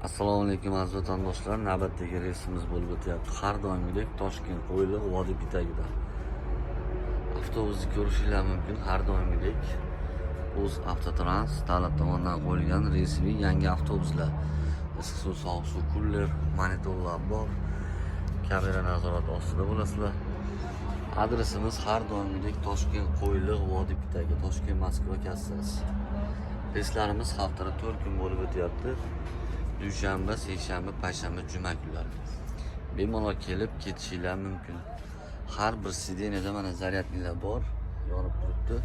Assalomu alaykum, aziz vatandoshlar. Navbatdagi reysimiz bo'lib o'tyapti. Har doimgidek Toshkent, Qo'yliq, Vodiy Pitagida. Avtobusni ko'rishinglar mumkin. Har doimgidek O'z Avtotrans davlat tomonidan qo'yilgan reysiy yangi avtobuslar. Issiq suv, sovuq suv, кулер, monitorlar bor. Kamera nazorati ostida bo'lasizlar. Adresimiz har doimgidek Toshkent, Qo'yliq, Vodiy Pitagi, Toshkent Moskva kassasi. Reyslarimiz haftada 4 kun bo'lib o'tyapti. Dushanba, seshanba, payshanba, juma kunlari. Bemalol kelib ketishinglar mumkin. Har bir сиденье da mana зарядник lar bor, yonib turibdi.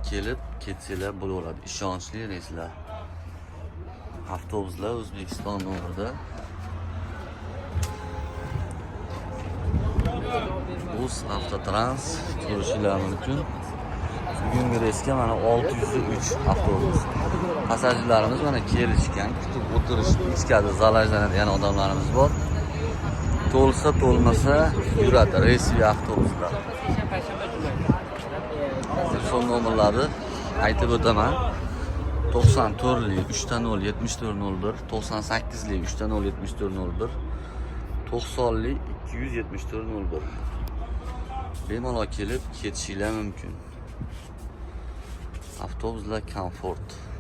Kelib ketsanglar bo'laveradi. Ishonchli reyslar. Avtobuslar O'zbekiston nomerida. O'z Avtotrans ko'rishinglar mumkin. Bugungi reysga mana 603 avtobus. Passajirlarimiz mana kelishgan, kutib o'tirishib, ichkarida залажданadigan odamlarimiz bor. To'lsa, to'lmasa yuradi reysiy avtobuslar. Telefon nomerlari aytib o'taman. 94lik 3 0 74 01, 98lik 3 0 74 01, 90lik 274 01. Bemalol kelib ketishinglar mumkin. Avtobuslar komfort.